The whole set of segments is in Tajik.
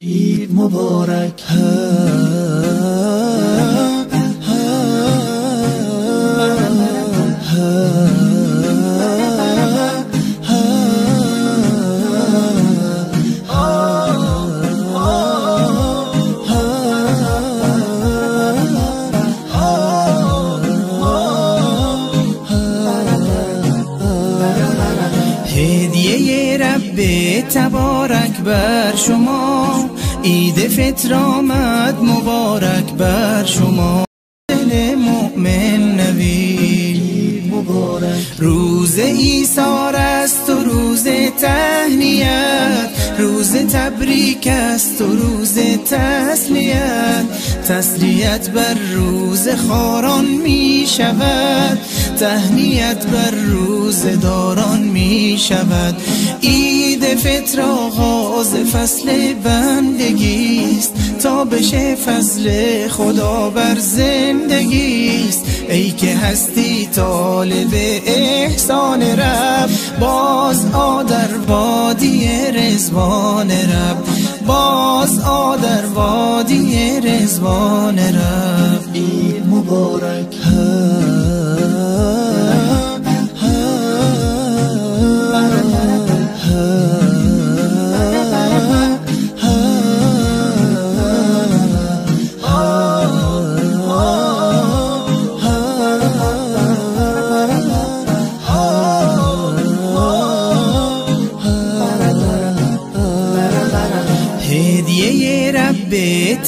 Eid Mubarak. هدیه رب تبارک بر شما، عید فطر آمد مبارک بر شما. دل مؤمن نوید روز ایثار است و روز تهنیت، روز تبریک است و روز تسلیت. تسلیت بر روز خاران می شود، تهنیت بر روز داران می شود. عید فطر آغاز فصل بندگیست، تا بشه فضل خدا بر زندگیست. ای که هستی طالب احسان رب، باز آ در وادی رضوان رب، باز آ در وادی رضوان رب. عید مبارک. هدیه رب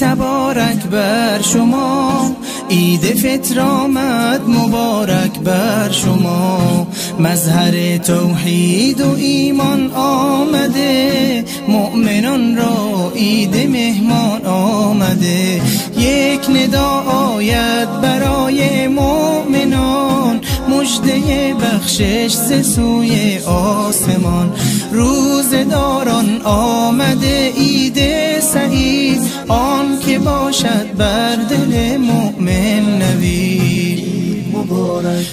تبارک بر شما، عید فطر آمد مبارک بر شما. مظهر توحید و ایمان آمده، مؤمنان را عید مهمان آمده. یک ندا آید برای مؤمنان، مژده بخشش ز سوی آسمان. روزداران آمده عید سعید، آن که باشد بر دل مؤمن نوید.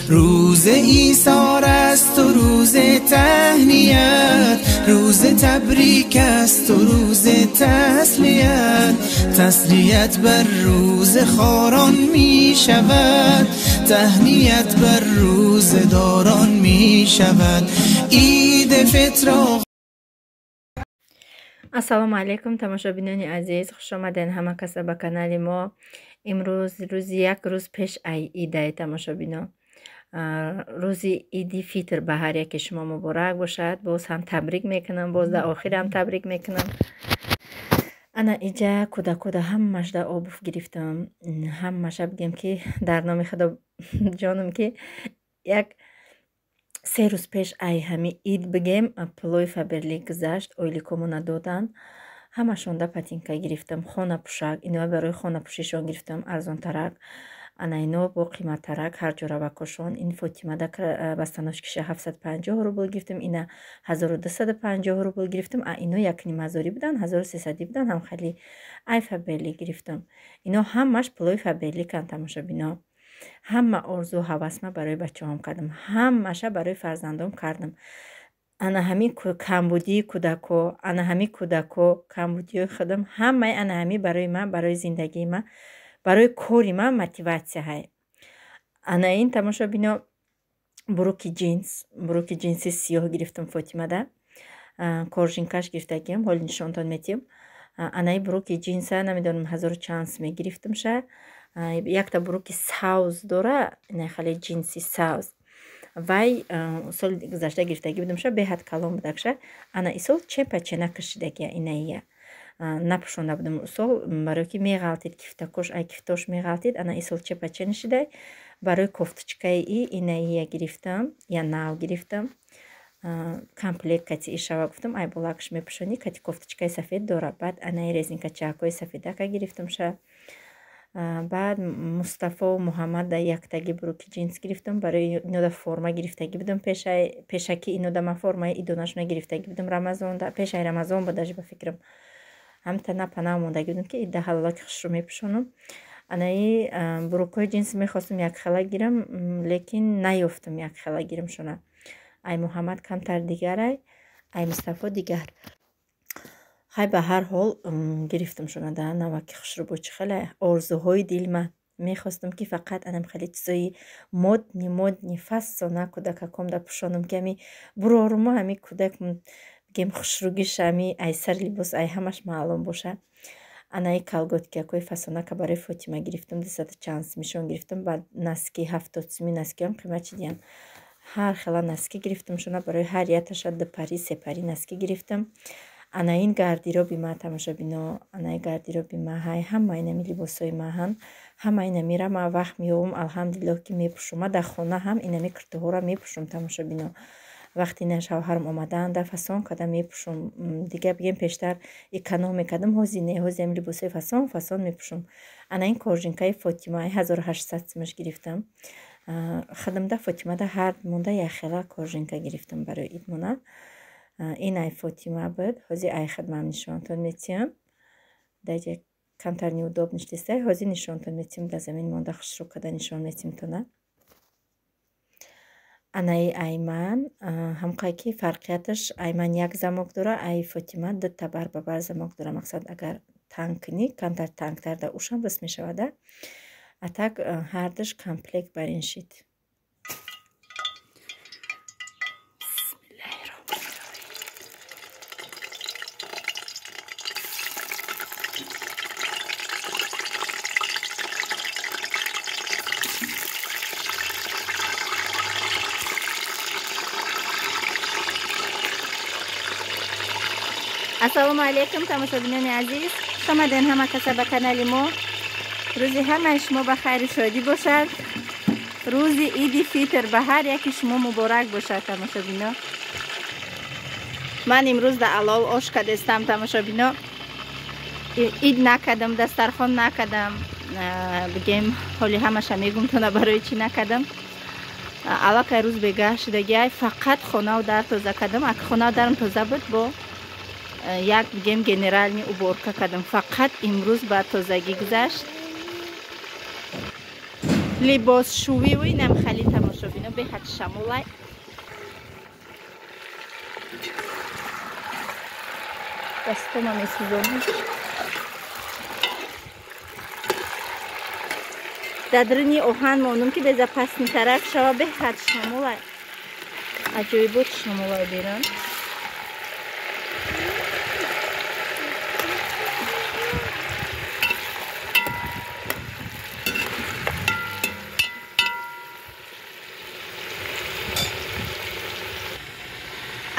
روز ایثار است و روز تهنیت، روز تبریک است و روز تسلیت. تسلیت بر روز خاران می شود، تهنیت بر روز داران می شود. عید فطر. Ассалому алайкум, тамошобинони азиз, хушомаден ҳама каса ба канали мо. Имрӯз рӯзи як рӯз пеш ай идай, тамошобино. Рӯзи иди фитр ба ҳар яке шумо муборак бошад. Боз ҳам табрик мекунам, боз дар охир ҳам табрик мекунам. Ана иҷа кӯдакода ҳамашда обув гирифтам. Ҳамаша бигем ки дар номи худо ҷонам ки як 3 рӯз пеш ай ҳами ид бигем пулои Фаберлик гузашт, ойликомона доданд. Ҳамашонда патинка гирифтам, хонапӯшак, ино барои хонапӯшишон гирифтам арзонтарак, ана ино бо қиматтарак ҳар ҷо равакошон. Ин Фотимада бастаношкиша 750 рубл гирифтам, ина 1250 рубл гирифтам, а ино 1,5 ҳазорӣ буданд, 1300 буданд, ҳам хеле ай Фаберлик гирифтам. Ино ҳамаш пулои Фаберликанд, тамошобино. Ҳама орзу ҳавасма барои бачаҳом кардам, ҳамаша барои фарзандом кардам. Ана ҳамин камбудии кӯдако, ана ҳамин кӯдако, камбудиҳои худам, ҳамаи ана ҳамин барои ман, барои зиндагии ман, барои кори ман мотиватсия ҳай. Ана ин, тамошобино, брюки ҷинс, брюки ҷинси сиёҳ гирифтам Фотимада, коржинкаш гирифтагиам, ҳоли нишонтон метиҳам. Анаи брюки ҷинса намедонам ҳазору чанд суме гирифтамша. Якта брюки савз дора, ина хеле ҷинси савз. Вай соли гузашта гирифтагӣ будамша, беҳад калон будакша. Ана исол чепа-чена кашидагия инаия. Напӯшонда будам усол, барое ки меғалтид кифтакош, ай кифтош меғалтид, ана исол чепа-чена шидай. Барои кофточкаи и инаия гирифтам, я нав гирифтам. Комплект кати ишава гуфтам, ай болакш мепӯшонӣ, кати кофточкаи сафед дора. Баъд анаи резинкачаакҳои сафедака гирифтамша. Баъд Мустафо Муҳаммад яктаги брюки ҷинс гирифтам, барои инода форма гирифтагӣ будам пешакӣ, инода ман формаи идонашона гирифтагӣ будам Рамазонда, пешаи Рамазон буда ба фикрам. Ҳамта напана мондагӣ будам ки ида ҳалолаки хушрӯ мепӯшонам. Анаи брюкҳои ҷинс мехостам якхела гирам, лекин наёфтам якхела гирамшона. Ай Муҳаммад камтар дигарай, ай Мустафо дигар. Хай ба ҳар ҳол гирифтам шуна да наваки хушрӯ бо чӣ хеле орзуҳои дилма. Мехостам ки фақат анам хеле чизои модни фасона кӯдакаком да пӯшонам, ки ами бурорумо ами кӯдак бигем хушрӯгиш ами ай сари либос ай ҳамаш маълум боша. Анаи колготкиякои фасонака барои Фотима гирифтам, 200 чанд сумишон гирифтам, баъд носки 70 суми носкиам қимат чидиям. Ҳар хела носки гирифтам шуна барои ҳар яташа 2 пари 3 пари носки гирифтам. Ана ин гардироби ма тамошобино, анаи гардироби ма ҳай ҳама инами либосҳои маҳан, ҳама инамира ма вақт меёбам, алҳамдулиллоҳ ки мепӯшум. Ма дар хона ҳам инами киртуҳоро мепӯшум тамошобино. Вақти ина шавҳарам омадаанд, да фасон када мепӯшум. Дига бигем пештар эконом мекардам, ҳози не, ҳози ҳами либосҳои фасон фасон мепӯшум. Ана ин коржинкаи Фотима 1800 сумаш гирифтам. Хадамда Фотимада ҳар монда якхела коржинка гирифтам барои идмона. Ин ай Фотима буд, ҳози ай хадмам нишонтон метиҳам. Даҷа камтар неудобно ништестай, ҳози нишонтон метиҳам, дар замин монда хушрӯ када нишон метиҳам тона. Анаи айман, ҳамқай ки фарқияташ айман як замок дора, ай Фотима ду табар ба бар замок дора. Мақсад агар танг кунӣ, камтар тангтар да ушам рис мешавада. А так ҳардуш комплект бар ин шид. Ассалому алайкум тамошобинони азиз, хуш омадед ҳама каса ба канали мо. Рӯзи ҳамаи шумо ба хайру шодӣ бошад. Рӯзи Иди Фитр ба ҳар яки шумо муборак бошад тамошобино. Ман имрӯз да алов ош кадестам тамошобино. Ид накардам, дастархон накардам. Бигем ҳоли ҳамаша мегум тона барои чӣ накардам. Аллакай рӯз бегаҳ шудагиай, фақат хонаву дар тоза кардам. Ак хонаву дарам тоза буд, бо як бигем генеральный уборка кардам. Фақат имрӯз ба тозагӣ гузашт. Либосшӯвиву инам хали тамошобино беҳад шамолай. Дастома месӯзонам. Дар даруни оҳан мондум ки безапасни тараф шава, беҳад шамолай. Аҷоибот шамолай берам.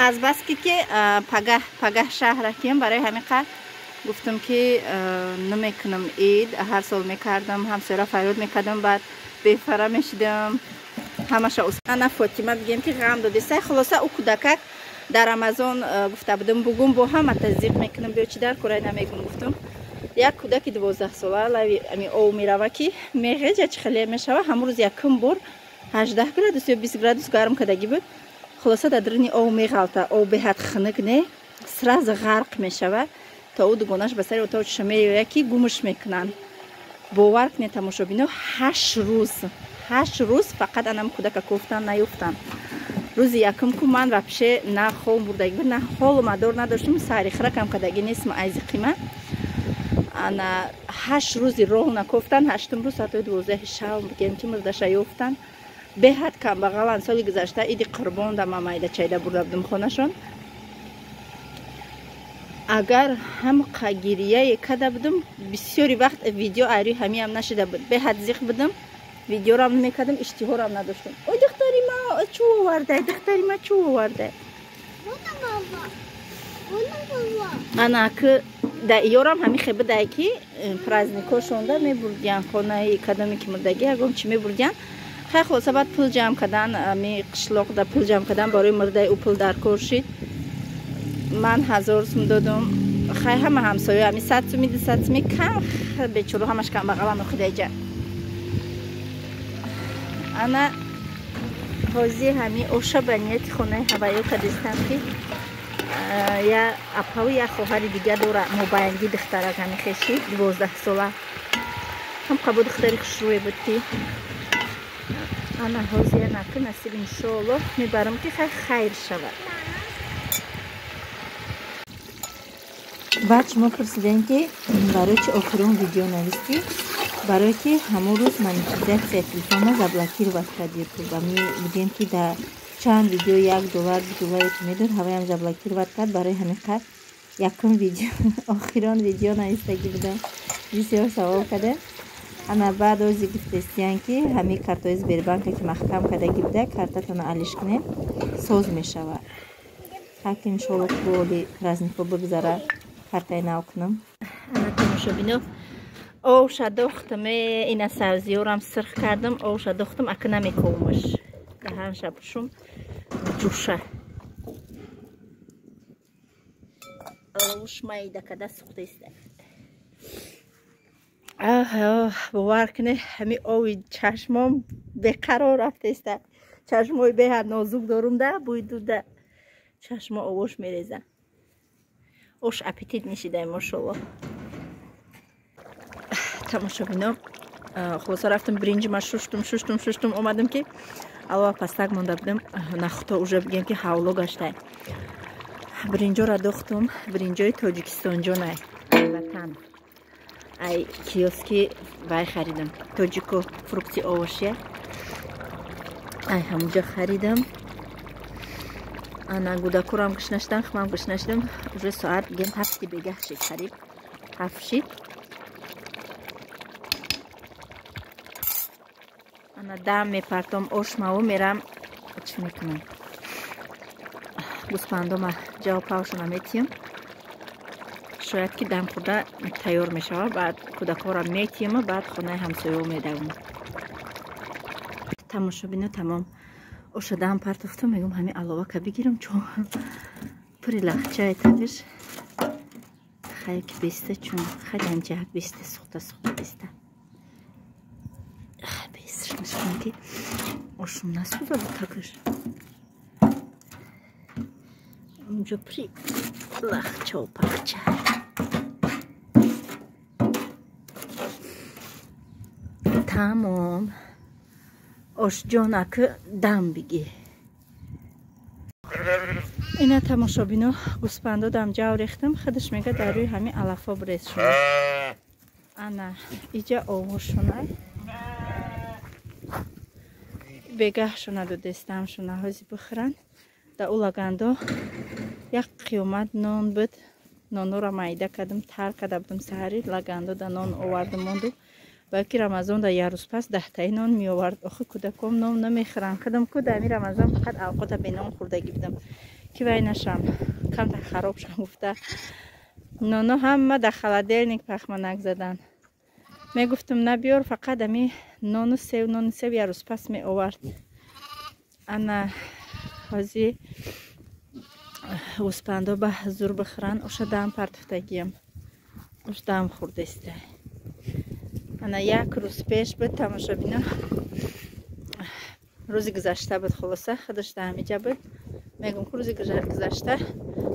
Аз баски ки пагаҳ шаҳра кием, барои ҳамин қадр гуфтам ки намекунам ид. Ҳар сол мекардам, ҳамсояро фарёд мекардам, баъд бефара мешидам. Ҳамаша ана Фотима бигем ки ғам додисай. Хулоса ӯ кӯдакак дар Рамазон гуфта будам бугум бо ҳама таздиқ мекунам, биё чӣ дар курай намегум гуфтам. Як кӯдаки 12 сола лави ами ов мерава ки меғеҷа чӣ хеле мешава. Ҳамун рӯз якум бор 18 градус ё 20 градус гарм кардагӣ буд. Хулоса дар даруни ов меғалта, ов беҳад хунук не, сразу ғарқ мешава. То ӯ дугонаш ба сари оточиша меояд ки гумш мекунанд. Бовар кунед тамошобино, 8 рӯз, 8 рӯз фақат анам кӯдака кофтан наёфтан. Рӯзи якум ку ман вообще на хом бурдагӣ буд, на ҳолу мадор надоштам, сари хиракам кардагӣ нестм айзи қима. Ана 8 рӯзи роҳ накофтан, 8-ум рӯз соати 12 шаб бигем ки мурдаша ёфтан. Беҳад камбағалан. Соли гузашта иди қурбон да ман майда чайда бурда будам хонашон. Агар ҳам қагирияе када будам, бисёри вақт видео айрӯи ҳамиам нашида буд. Беҳад зиқ будам, видеорам намекардам, иштиҳорам надоштам. Ой духтари ма чӯ овардай, духтари ма чӯ овардай. Ана ки да иёрам ҳами хе будай ки праздникошонда мебурдиян хонаи кадоме ки мурдагӣ ягон чӣ мебурдиян. Хай хулоса баъд пул ҷамъ кардан, ами қишлоқда пул ҷамъ кардан барои мурдаи ӯ пул даркор шид. Ман 1000 сум додум. Хай ҳама ҳамсоя ами 100 суми 200 суми кам бечоро ҳамаш камбағалан охидаҷа. Ана ҳози ҳами оша ба нияти хонаи ҳавайё кардистам ки я апаву я хоҳари дига дора, мобайнги духтарак ҳами хеши 12 сола. Ҳам қабо духтари хушрӯе буд ки ана ҳозия наки насиб иншоаллоҳ мебарам ки хай хайр шавад. Баъд шумо пурсидем, ки барои чи охирон видео навистӣ? Барое ки ҳамон рӯз монетизатсия телефонма заблокировать кард Ютуб. Ами бигем, ки дар чанд видео $1, $2 ки медод, ҳаваям заблокировать кард. Барои ҳамин қад якум видео, охирон видео навистагӣ будам. Бисёр савол кардем. Ана баъд ози гуфтестиян, ки ҳамин картои Сбербанка, ки маҳкам кардагӣ буда, картатона алиш кунем, соз мешавад. Ҳак, иншолло, боли праздникҳо бигзара, картаи нав кунам. Ана, тамошобино, овша дохтам, ина сабзиёрам сирх кардам, овша дохтам, ака намековмаш, даҳанша пушум, ҷуша овш майда када сухтаиста. Бовар кунед, ҳами ови чашмом беқарор рафтаиста. Чашмои беҳад нозук дорум, да бӯи дуда чашмо овош мереза. Ош аппетит нишидай, мошолло. Тамошобино, хулоса, рафтам, бринҷима шуштум, шуштум, шуштум, омадам, ки алова пастак монда будам, нахуто уже бигем, ки ҳавло гаштай. Бринҷора дохтум, бринҷои тоҷикистонҷонай, ватан, ай киоски вай харидам, Тоҷико фрукти овощи, ай ҳамуҷа харидам. Ана гудакурам гушна шудан, хумам гушна шудам. Уже соат бигем 7-и бегаҳ шид, қариб 7 шид. Ана дам мепартом ошмаву мерам, чӣ мекунам, гӯспандома ҷавобпавшона метиҳам. Шояд ки дам хӯрда тайёр мешавад, баъд кӯдакҳоро метиҳаму баъд хонаи ҳамсояо медавам. Тамошобино, тамом, оша дам партофтам. Мегӯм, ҳамин аловака бигирам, чун пури лахчаи тагиш хай ки беста, чун хаданҷак беста, сухта сухта беста бесташнашкунам, ки ошум насӯзад тагиш. Унҷо пури лахчаву пахча. Тамом, ошҷонаки дам бигӣ. Ина, тамошобино, гӯспандо дам ҷав рехтам, худаш мега, дар рӯи ҳамин алафо брез шуна. Ана иҷа овошунай, бегаҳшона додестам шуна, ҳози бихӯранд. Да ӯ лагандо як қиёмат нон буд, нонора майда кардам, тар карда будам саҳари, лагандо да нон овардам, монду. Балки Рамазон да як рӯз пас 10таи нон меовард. Охи кӯдаком нон намехӯранд. Худам ку дар ҳамин Рамазон фақат авқота бенон хӯрдагӣ будам, ки вай нашам, камтар хароб шам гуфта. Ноно ҳама дар холодильник пахманак задан. Мегуфтам, набиёр, фақат ами нону сев, нону сев як рӯз пас меовард. Ана ҳози гӯспандо ба зур бихӯранд. Оша дам партофтагиям, ош дам хӯрдаиста. Ана як рӯз пеш буд, тамошобино, рӯзи гузашта буд, хулоса, худаш дар ҳамиҷа буд. Мегӯм, ку рӯзи гузашта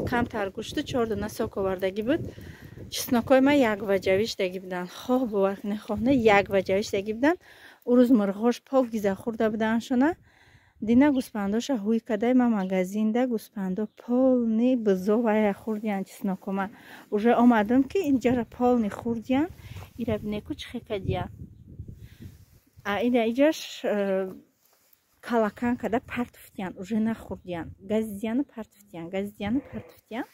камтар гӯшту чор дона сок овардагӣ буд. Чеснокҳои ман якваҷавиштагӣ буданд, хоҳ бовар кунед, хоҳ не, якваҷавиштагӣ буданд. Ӯ рӯз мурғҳош пок гиза хӯрда будандшона. Дина гӯспандоша ҳуй кадай, ман магазинда гӯспандо полный бизо вая хӯрдиян чеснокома. Уже омадам, ки инҷара полный хӯрдиян. Ира бинеку, чӣ хел кадиян. А ина иҷаш калакан када партуфтиян, уже нахӯрдиян, газидияну партуфтиян, газидияну партуфтиян.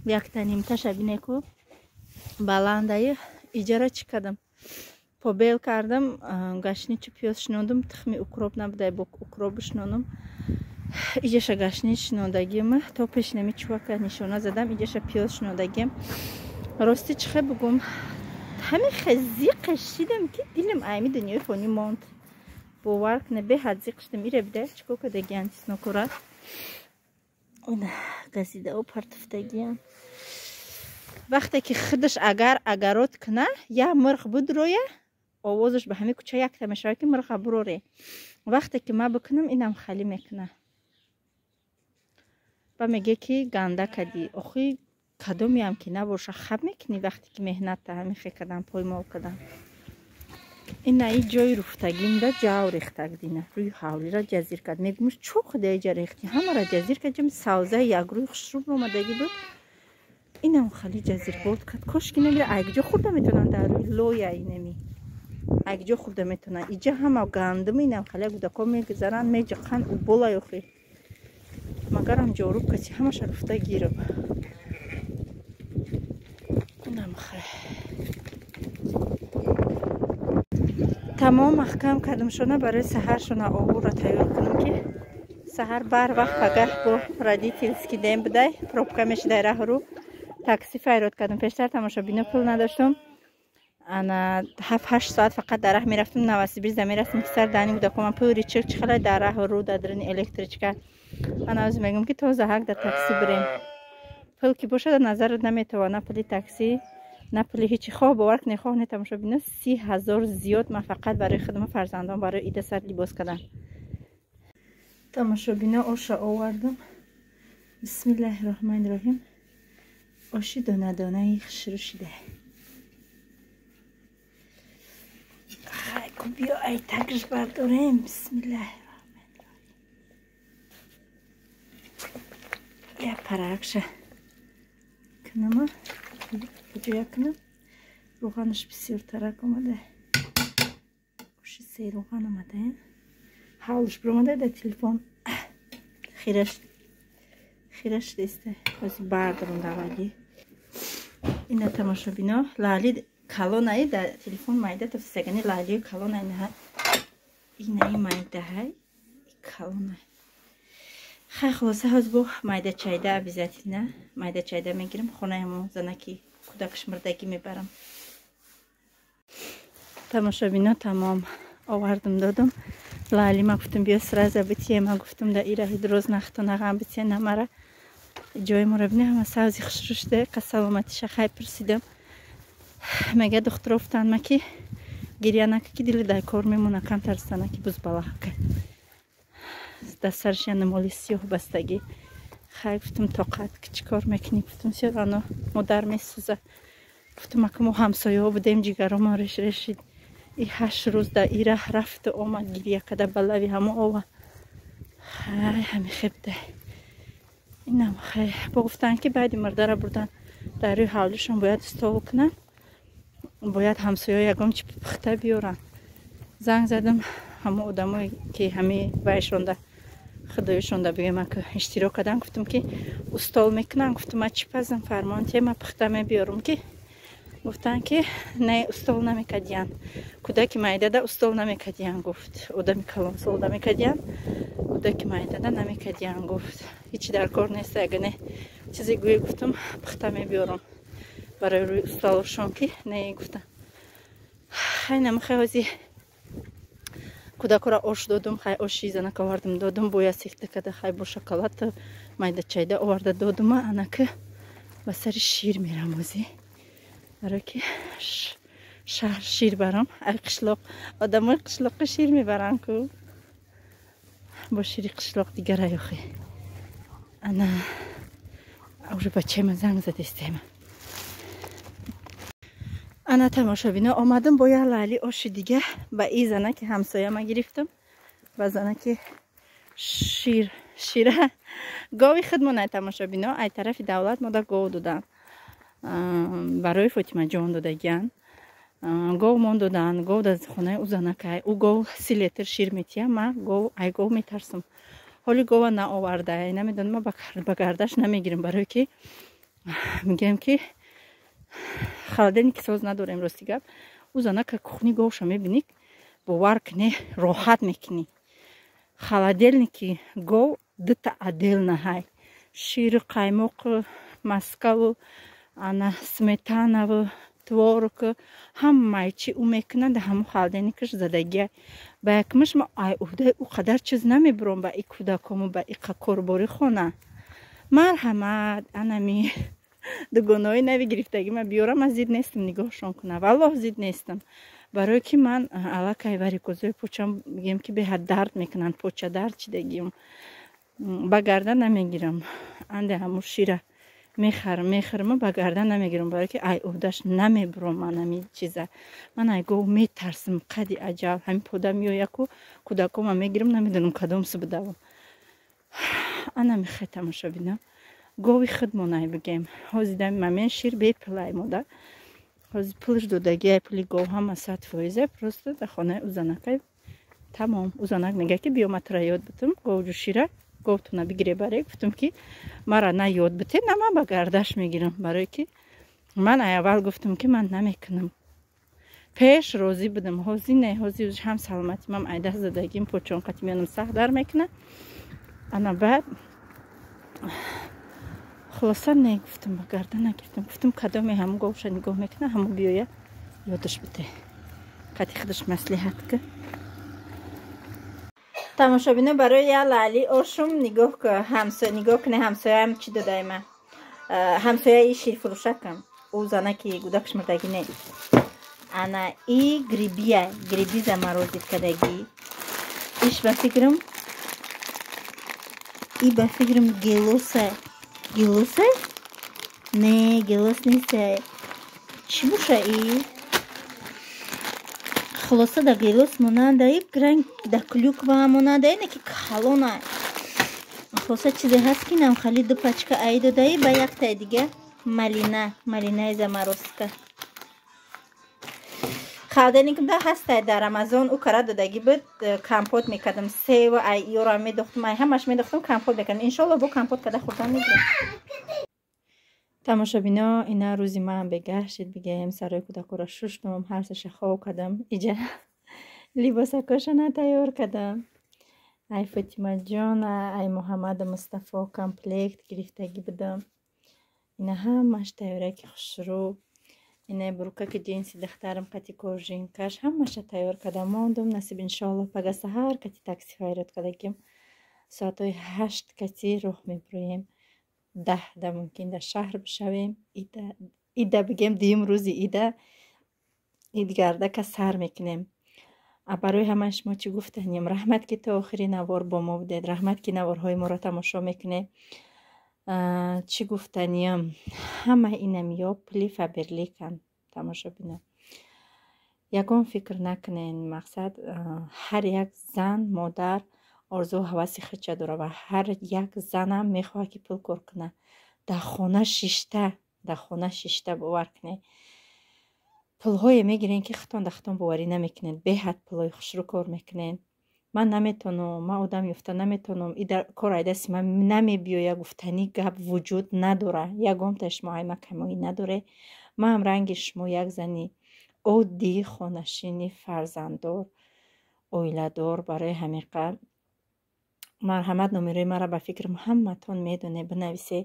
Якта нимташа бинеку, баландаи. Иҷара чӣ кардам? Побел кардам, гашничу пиёз шинондум, тухми укроп набудай, бо укроп бишинонам. Иҷаша гашнич шинондагим, то пешинами чувака нишона задам, иҷаша пиёз шинондагим. Рости, чӣ хел бугум, ҳамин хел зиқе шидам, ки дилам айми дунёи фонӣ монд. Бовар кунед, беҳад зиқ шидам. Ира бида, чӣ кор кардагиян чеснокора, газидао партуфтагиян. Вақте ки худаш агар агарот куна, як мирғ будроя, овозаш ба ҳамин кӯча якта мешавад, ки мирға буроре. Вақте ки ман бикунам, инам халӣ мекуна ба меге, ки ганда кадӣ. Охи кадомеам ки набоша, хаб мекунӣ, вақте ки меҳната ҳамин хел кардам, поймол кардам. Ина и ҷои руфтагимда ҷав рехтак, дина рӯи ҳавлира ҷазир кард. Мегумш, чӯ худои ҷа рехтӣ, ҳамара ҷазир кард. Ҷам савзаи якрӯи хушрӯ омадагӣ буд. Инам хали ҷазирбод кард. Кошки намира, айгҷо хӯрда метавонанд дар рӯи лоя инами. Айгҷо хӯрда метавонанд. Иҷа ҳама гандум инам хали гудако мегузаранд, меҷиқанд убола ёхи. Магарам ҷоруб каси ҳамаша руфта гирам. Инам хай. Тамом маҳкам кардам шона барои саҳар шона овура тайёр кунам ки саҳар бар вақт пагаҳ бо родительский дем будай, пробка мешидай раҳру. Такси файрод кардам. Пештар тамошобино пул надоштам. Ана 7-8 соат фақат дар раҳ мерафтам, Новосибирск мерастам, писар дани гудакоман пури чир чихела дар раҳ ру дар даруни электричка. Ана оз мегӯм ки тоза ҳак дар такси бирем. Пул ки бошад назарат наметавона пули такси, на пули ҳечи. Хоҳ бовар кунед, хоҳ не, тамошобино 30 000 зиёд ман фақат барои худам фарзандон барои ида сар либос кардам. Тамошобино оша овардам. Бисмиллаҳи роҳмани роҳим. Оши дона-донаи хушрӯ шида. Хайку биё ай такш бардорем. Бисмиллаҳи роҳмани роҳим. Я паракша кунама, куҷоя кунам? Рӯғанаш бисёртарак омада. Оши серӯған омада. Ҳавлш биромада дар телефон. Хираш хираш деста. Ҳозир бардорам даваги. Ина тамошобино лаъли калонаи дар телефон майда тафсагани лаълии калонай наҳа. Инаи майдаҳай калонай. Хай хулоса ҳозир бо майда чайда обязательно майда чайда мегирам хонаи ҳамон занаки кӯдакаш мурдагӣ мебарам. Тамошобино тамом овардам додам. Лаъли ма гуфтам биё сразу битие, ма гуфтам да ираҳи дуроз нахтонағам битие намара. Ҷои моро бини ҳама савзи хушрӯ шуда, қа саломатиша хай пурсидам. Мега духтуро гуфтанд ма ки гиря нака ки дили дар кор мемона камтар занаки бузбалаҳака. Дар сараш я намоли сиёҳ бастагӣ. Хай гуфтам тоқат ки чӣ кор мекунӣ, гуфтам всё равно модар месӯза. Гуфтам ака мо ҳамсояҳо будем, ҷигаромон реш решид. И 8 рӯз дар ираҳ рафту омад гиря када ба лави ҳамо ова. Хай ҳами хебда. Инам хай бо гуфтанд ки баъди мурдара бурдан дар рӯи ҳавлишон бояд стол кунанд. Бояд ҳамсояҳо ягон чи пухта биёранд. Занг задам ҳамо одамое ки ҳами вайшонда худоишонда бигӯям ака иштирок кардам, гуфтам ки устол мекунам, гуфтам ма чӣ пазам, фармон те ма пухта мебиёрам ки гуфтанд ки не устол намекардиян. Кӯдаки майдада устол намекардиян гуфт. Одами калонсол намекардиян, кӯдаки майдада намекардиян гуфт. Ҳечи дар кор нест, ага не чизе гӯе гуфтам пухта мебиёрам барои рӯи устолшон ки не гуфтам. Хай намахай ҳози кӯдакора ош додум, хай оши занака овардам додум, боя сехта када хай бо шоколад майда чайда оварда додума, анака ба сари шир мерам ҳози. Барои ки шаҳр шир барам, ай қишлоқ одамои қишлоқи шир мебаранд ку. Бо шири қишлоқ дигар охи. Ана уже бачаи занг задестема. Ана тамошобино омадам бо як лаъли оши дига ба и занаки ҳамсояма гирифтам. Ба занаки шир шира гови худмон ай тамошобино ай тарафи давлат мода гов доданд. Барои Фотимаҷон додагиян. Гов мон доданд, гов дар хонаи ӯ занакай. Ӯ гов 30 литр шир метия, ма гов ай гов метарсам. Ҳоли гова наоварда, намедонам ма ба гардаш намегирам, барое ки мегӯям ки холодильник соз надорем рости гап. Ӯ занака кухни говша мебинӣ, бовар кунӣ роҳат мекунӣ. Холодильники гов дута отдельно ҳай. Ширу қаймоқу маскаву ана сметанаву творог ҳамаи чи ӯ мекунад ҳамо холодильникаш задагия. Ба якмаш ма ай уҳдаи ӯ қадар чиз намебурам ба и кӯдакому ба иқа корбори хона. Марҳамат анами дугонаҳои нави гирифтагӣ ма биёрам, ман зид нестам нигоҳшон кунам. Валлоҳ зид нестам. Барое ки ман аллакай варикозои почам бигем ки беҳад дард мекунанд, поча дард чидагиам. Ба гардан намегирам. Анде ҳамо шира мехарам, мехарам, ба гардан намегирам, барое ки ай уҳдаш намебурам ман ҳамин чиза. Ман ай гов метарсам, қади аҷал. Ҳамин пода меояку кӯдакома мегирам, намедонам кадом су бидавам. Ана мехай тамошобинам. Гови худмонай бигем. Ҳозир дар момент шир бепулай мода. Ҳозир пулш додагиай, пули гов ҳама 100%, просто дар хонаи узанакай тамом. Узанак мега ки биё, ма тура ёд битум говҷу шира, говтуна бигире баре. Гуфтум ки мара на ёд бите, на ман ба гардаш мегирам, барое ки ман аввал гуфтум ки ман намекунам. Пеш розӣ будам, ҳозир не, ҳозир ҳам саломатӣ ман айдаст задагим, почон қати меёнам сахт дар мекуна. Ана баъд хулоса не гуфтум, ба гарда нагирифтам. Гуфтум, кадоме ҳамун говша нигоҳ мекуна, ҳамун биёя ёдаш бите, қати худаш маслиҳат ка. Тамошобино, барои я лаъли ошум нигоҳ ку, ҳамсоя нигоҳ куне, ҳамсояам чӣ додайма. Ҳамсояи ширфурӯшакам, ӯ занаки гудакш мурдагӣ не. Ана и грибия, гриби заморозить кардагӣ. Иш ба фикрам, и ба фикрам гелоса, гелоса не, гелос неста, чӣ боша и? Хулоса, да гелос монанда, и ранг да клюква монанда, ине ки калона. Хулоса, чизе ҳаст ки нам хали ду пачка ай додаи, ба яктаи дига малина, малинаи заморозка. Холодильникам да ҳастай, дар Рамазон ӯ кара додагӣ буд, компот мекардам, сева ай ёра медохтам, ай ҳамаш медохтам, компот мекардам. Иншолло, бо компот карда хӯрдан мегирам. Тамошобино, ина рӯзи ман бегаҳ шид, бигем, сарои кӯдакоро шуштум, ҳарсаша хоб кардам, иҷа либосакошона тайёр кардам. Ай Фотимаҷона, ай Муҳаммаду Мустафо комплект гирифтагӣ будам. Ина ҳамаш тайёраки хушрӯ. Ина брюкаки ҷинси духтарам қати кожинкаш, ҳамаша тайёр карда мондум. Насиб, иншоалло, пага саҳар кати такси файрод кардагим. Соатҳои 8 кати роҳ мебуроем. 10 да мумкин дар шаҳр бишавем. Ида бигем, дуюм рӯзи ида идгардака сар мекунем. Барои ҳамаи шумо чӣ гуфтанем? Раҳмат, ки то охири навор бо мо будед. Раҳмат, ки наворҳои моро тамошо мекунед. Чӣ гуфтаниям? Ҳама инамиё пули Фаберликан, тамошобино. Ягон фикр накунен, мақсад, ҳар як зан, модар орзу ҳаваси худша дорад ва ҳар як занам мехоҳад, ки пул кор кунад. Дар хона шишта, дар хона шишта, бовар кунед, пулҳое мегирен, ки худтон дар худтон боварӣ намекунед. Беҳад пулҳои хушрӯ кор мекунед. Ман наметонам, ман одам ёфта наметонам, и кор айдасти ман намебиёя гуфтанӣ гап вуҷуд надорад. Ягонта шумо айма камоӣ надоре. Манам ранги шумо як зани оддии хонашини, фарзанддор, оиладор. Барои ҳамиқа марҳамат, номерои маро, ба фикрам, ҳаматон медонед, бинависе,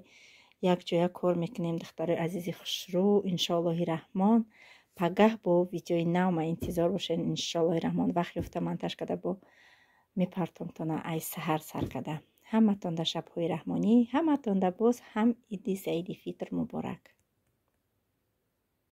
якҷоя кор мекунем. Духтарои азизи хушрӯ, иншоаллоҳи раҳмон, пагаҳ бо видеои нав ма интизор бошед. Иншоаллоҳи раҳмон, вақт ёфта, монтаж карда, бо мепартомтона ай саҳар сар карда. Ҳаматон да шабҳои раҳмонӣ, ҳаматон да боз ҳам иди саиди Фитр муборак.